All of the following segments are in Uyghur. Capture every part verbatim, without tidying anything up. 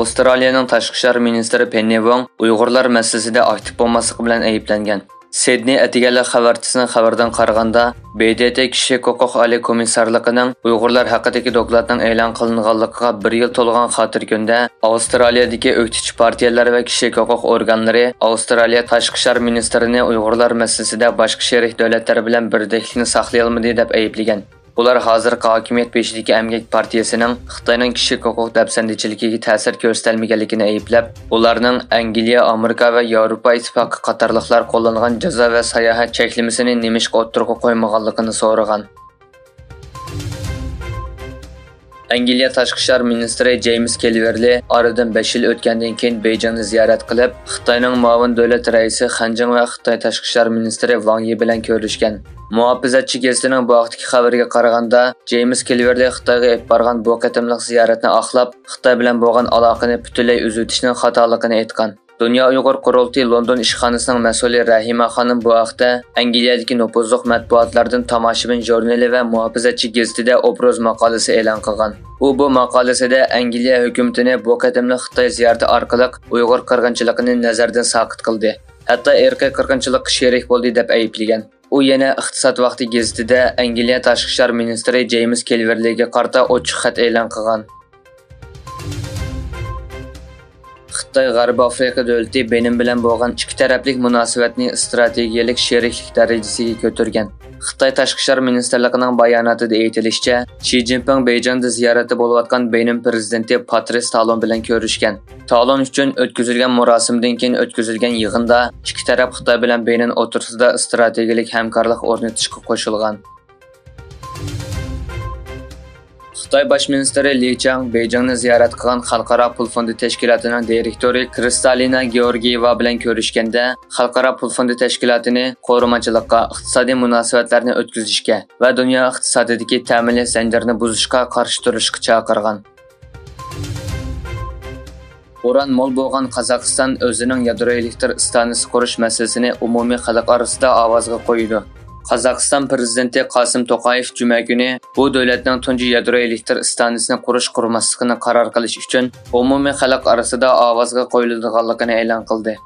ئاۋسترالىيەنىڭ تاشقى ئىشلار مىنىستىرى پېننى ۋېڭ ئۇيغۇرلار مەسىلىسىدە ئاكتىپ بولماسلىقى بىلەن ئەيىبلەنگەن. سىدنېي ئەتىگەنلىك خەۋەرچىسىنىڭ خەۋىرىدىن قارىغاندا، ب د ت كىشىلىك ھوقۇق ئالىي كومىسسارلىقىنىڭ ئۇيغۇرلار ھەققىدىكى دوكلاتنىڭ ئېلان قىلىنغانلىقىغا بىر يىل تولغان خاتىرە كۈندە، ئاۋسترالىيەدىكى ئۆكتىچى پارتىيەلەر ۋە كىشىلىك ھوقۇق ئورگانلىرى ئاۋسترالىيە تاشقى ئىشلار مىنىستىرىنى ئۇيغۇرلار مەسىلىسىدە باشقا شېرىك دۆلەتلەر بىلەن بىردەكلىكنى ساقلىيالمىدى دەپ ئەيىبلىگەن. ئۇلار ھازىرقى ھاكىمىيەت بېشىدىكى ئەمگەك پارتىيەسىنىڭ خىتاينىڭ كىشىلىك ھوقۇق دەپسەندىچىلىكىگە تەسىر كۆرسىتەلمىگەنلىكىنى ئەيىبلەپ، ئۇلارنىڭ ئەنگلىيە، ئامېرىكا ۋە ياۋروپا ئىتتىپاقى قاتارلىقلار قوللانغان جازا ۋە ساياھەت چەكلىمىسىنى نېمىشقا ئوتتۇرىغا قويمىغانلىقىنى سورىغان. ئەنگلىيە تاشقى ئىشلار مىنىستىرى جېيمىس كېلۋېرلى ئارىدىن بەش يىل ئۆتكەندىن كېيىن بېيجىڭنى زىيارەت قىلىپ، خىتاينىڭ مۇئاۋىن دۆلەت رەئىسى خەن جىڭ ۋە خىتاي تاشقى ئىشلار مىنىستىرى ۋاڭ يى بىلەن كۆرۈشكەن. مۇھاپىزەتچى گېزىتىنىڭ بۇ ھەقتىكى خەۋىرىگە قارىغاندا، جېيمىس كېلۋېرلى خىتايغا ئېلىپ بارغان بۇ قېتىملىق زىيارەتنى ئاقلاپ، خىتاي بىلەن بولغان ئالاقىنى پۈتۈنلەي ئۈزۈۋېتىشنىڭ خاتالىقىنى ئېيتقان. دۇنيا ئۇيغۇر قۇرۇلتىيى لوندون ئىشخانىسىنىڭ مەسئۇلى رەھىمە خانىم بۇ ھەقتە ئەنگلىيەدىكى نوپۇزلۇق مەتبۇئاتلاردىن تاماشىبىن ژۇرنىلى ۋە مۇھاپىزەتچى گېزىتىدە ئوبراز ماقالىسى ئېلان قىلغان. ئۇ بۇ ماقالىسىدە ئەنگلىيە ھۆكۈمىتىنى بۇ قېتىملىق خىتاي زىيارىتى ئارقىلىق ئۇيغۇر قىرغىنچىلىقىنى نەزەردىن ساقىت قىلدى، ھەتتا ئىرقىي قىرغىنچىلىققا شېرىك بولدى دەپ ئەيىبلىگەن. ئۇ يەنە ئىقتىساد ۋاقتى گېزىتىدە ئەنگلىيە تاشقى ئىشلار مىنىستىرى جېيمىس كېلۋېرلىگە قارىتا ئوچۇق خەت ئېلان قىلغان. خىتاي غەربىي ئافرىقا دۆلىتى بېنىن بىلەن بولغان ئىككى تەرەپلىك مۇناسىۋەتنى ئىستراتېگىيەلىك شېرىكلىك دەرىجىسىگە كۆتۈرگەن. خىتاي تاشقى ئىشلار مىنىستىرلىقىنىڭ باياناتىدا ئېيتىلىشىچە، شى جىنپىڭ بېيجىڭدا زىيارەتتە بولۇۋاتقان بېنىن پىرېزىدېنتى پاترىس تالون بىلەن كۆرۈشكەن. تالون ئۈچۈن ئۆتكۈزۈلگەن مۇراسىمدىن كېيىن ئۆتكۈزۈلگەن يىغىندا ئىككى تەرەپ خىتاي بىلەن بېنىن ئوتتۇرىسىدا ئىستراتېگىيەلىك ھەمكارلىق ئورنىتىشقا قوشۇلغان. خىتاي باش مىنىستىرى لى چاڭ بېيجىڭنى زىيارەت قىلغان خەلقئارا پۇل فوندى تەشكىلاتىنىڭ دىرېكتورى كرىستالىنا گېئورگىيېۋا بىلەن كۆرۈشكەندە، خەلقئارا پۇل فوندى تەشكىلاتىنى قورۇماچىلىققا، ئىقتىسادىي مۇناسىۋەتلەرنى ئۆتكۈزۈشكە ۋە دۇنيا ئىقتىسادىدىكى تەمىنلەش زەنجىرىنى بۇزۇشقا قارشى تۇرۇشقا چاقىرغان. ئۇران مول بولغان قازاقىستان ئۆزىنىڭ يادرو ئېلېكتر ئىستانسىسى قۇرۇش مەسىلىسىنى ئومۇمىي خەلق ئارىسىدا ئاۋازغا قويىدۇ. قازاقىستان پىرېزىدېنتى قاسىم توقايېف جۈمە كۈنى بۇ دۆلەتنىڭ تۇنجى يادرو ئېلېكتر ئىستانسىسىنى قۇرۇش قۇرماسلىقىنى قارار قىلىش ئۈچۈن ئومۇمىي خەلق ئارىسىدا ئاۋازغا قويۇلىدىغانلىقىنى ئېلان قىلدى.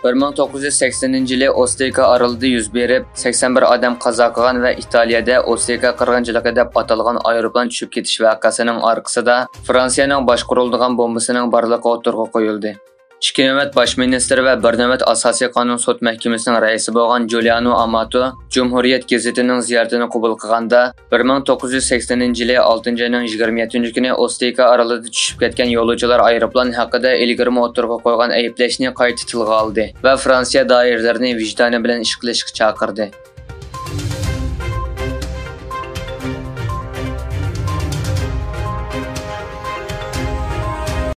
بىر مىڭ توققۇز يۈز سەكسىنىنچى يىلى ئوستېكا ئارىلىدا يۈز بېرىپ، سەكسەن بىر ئادەم قازا قىلغان ۋە ئىتالىيەدە ئوستېكا قىرغىنچىلىقى دەپ ئاتالغان ئايروپىلان چۈشۈپ كېتىش ۋەقەسىنىڭ ئارقىسىدا فرانسىيەنىڭ باشقۇرۇلىدىغان بومبىسىنىڭ بارلىقى ئوتتۇرىغا قويۇلدى. ئىككى نۆۋەت باش مىنىستىر ۋە بىر نۆۋەت ئاساسىي قانۇن سوت مەھكىمىسىنىڭ رەئىسى بولغان جۇلىانو ئاماتو جۇمھۇرىيەت گېزىتىنىڭ زىيارىتىنى قوبۇل قىلغاندا، بىر مىڭ توققۇز يۈز سەكسىنىنچى يىلى ئالتىنچى ئاينىڭ يىگىرمە يەتتىنچى كۈنى ئوستېكا ئارىلىدا چۈشۈپ كەتكەن يولۇچىلار ئايروپىلان ھەققىدە ئىلگىرىمۇ ئوتتۇرىغا قويغان ئەيىبلەشنى قايتا تىلغا ئالدى ۋە فرانسىيە دائىرىلىرىنى ۋىجدانى بىلەن ئىش قىلىشقا چاقىردى.